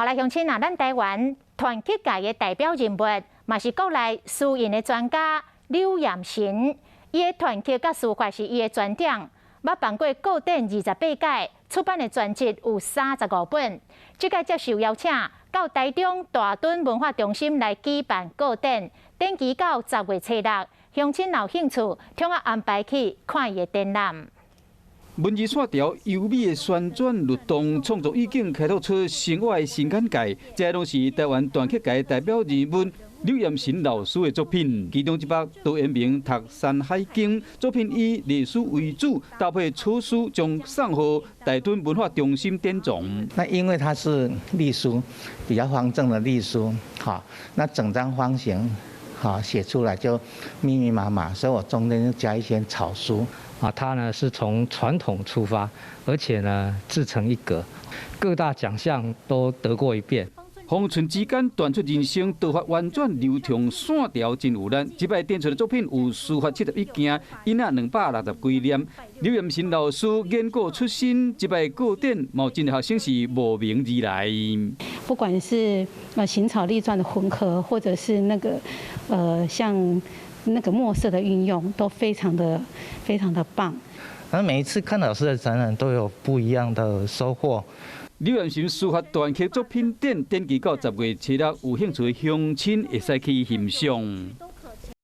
好來，鄉親啊，咱台灣傳曲界的代表人物，嘛是國內書印的專家柳炎臣。伊的傳曲佮書法是伊的專長，捌辦過個展28屆，出版的專輯有35本。這擺接受邀請，到台中大墩文化中心來舉辦個展，展期到10月初六。鄉親若有興趣，通仔安排去看伊的展覽。文字線條優美的旋轉律動，創作意境開拓出生活的新眼界。這攏是台灣傳曲界代表人物柳炎臣老師的作品。其中一幅陶淵明讀《山海經》作品，以隸書為主，搭配草書，將送予大墩文化中心典藏。那因為它是隸書，比較方正的隸書，好，那整張方形，好寫出來就密密麻麻，所以我中間就加一些草書。啊，他呢是從傳統出發，而且呢自成一格，各大獎項都得過一遍。方寸之間斷出人生，刀法婉轉流暢，線條真有力。這擺展出的作品有書法71件，印仔260幾粒。柳炎臣老師研究出身，這擺個展嘛有真濟學生是慕名而來。不管是行草隸篆的混合，或者是那個像那個墨色的運用都非常的非常的棒。那每一次看老師的展覽都有不一樣的收穫。柳炎臣書法傳曲作品展展期到10月初六，有興趣的鄉親會使去欣賞。